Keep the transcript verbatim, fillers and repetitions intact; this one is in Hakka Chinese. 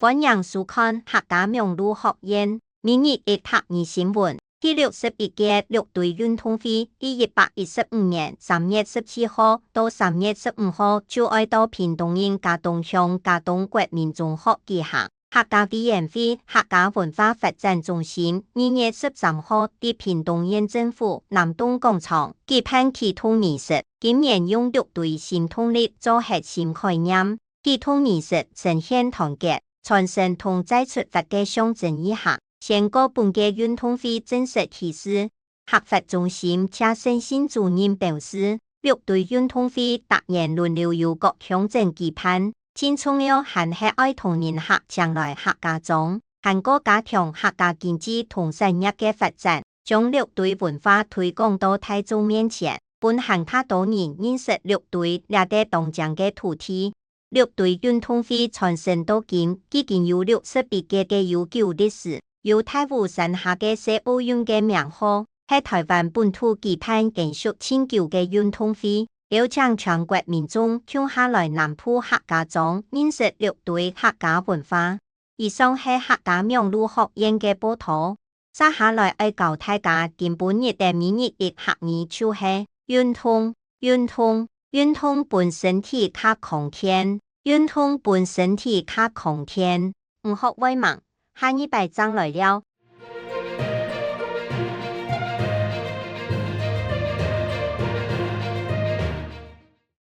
歡迎收看客家網路學院每日一客語新聞。第六十一屆六堆運動會，自一百一十五年三月十七號到三月十五號，就愛到屏東縣佳冬鄉佳冬國民中學舉行。客家委員會客家文化發展中心二月十三號在屏東縣政府南棟廣場舉辦啟動儀式。今年用六堆新動力做核心概念，啟動儀式呈現團結、傳承同再出發个象徵意涵。宣告本屆運動會正式起始。客發中心謝勝信主任表示，六堆運動會逐年輪流由各鄉鎮舉辦，盡重要還係愛同人客請來客家庄，還過加強客家經濟同產業个發展，將六堆文化推廣到大眾面前，分還較多人認識六堆這塊當靚个土地。六堆運動會傳承到今，已經有六十一屆个悠久歷史，有大武山下个細奧運个名號，係臺灣本土舉辦延續盡久个運動會，邀請全國民眾共下來南部客家庄認識六堆客家文化。以上係客家網路學院个報導。接下來愛教大家今晡日个每日一客語，就係運動，運動，運動分身體較康健，運動分身體較康健。毋學會吂，下二擺正來尞。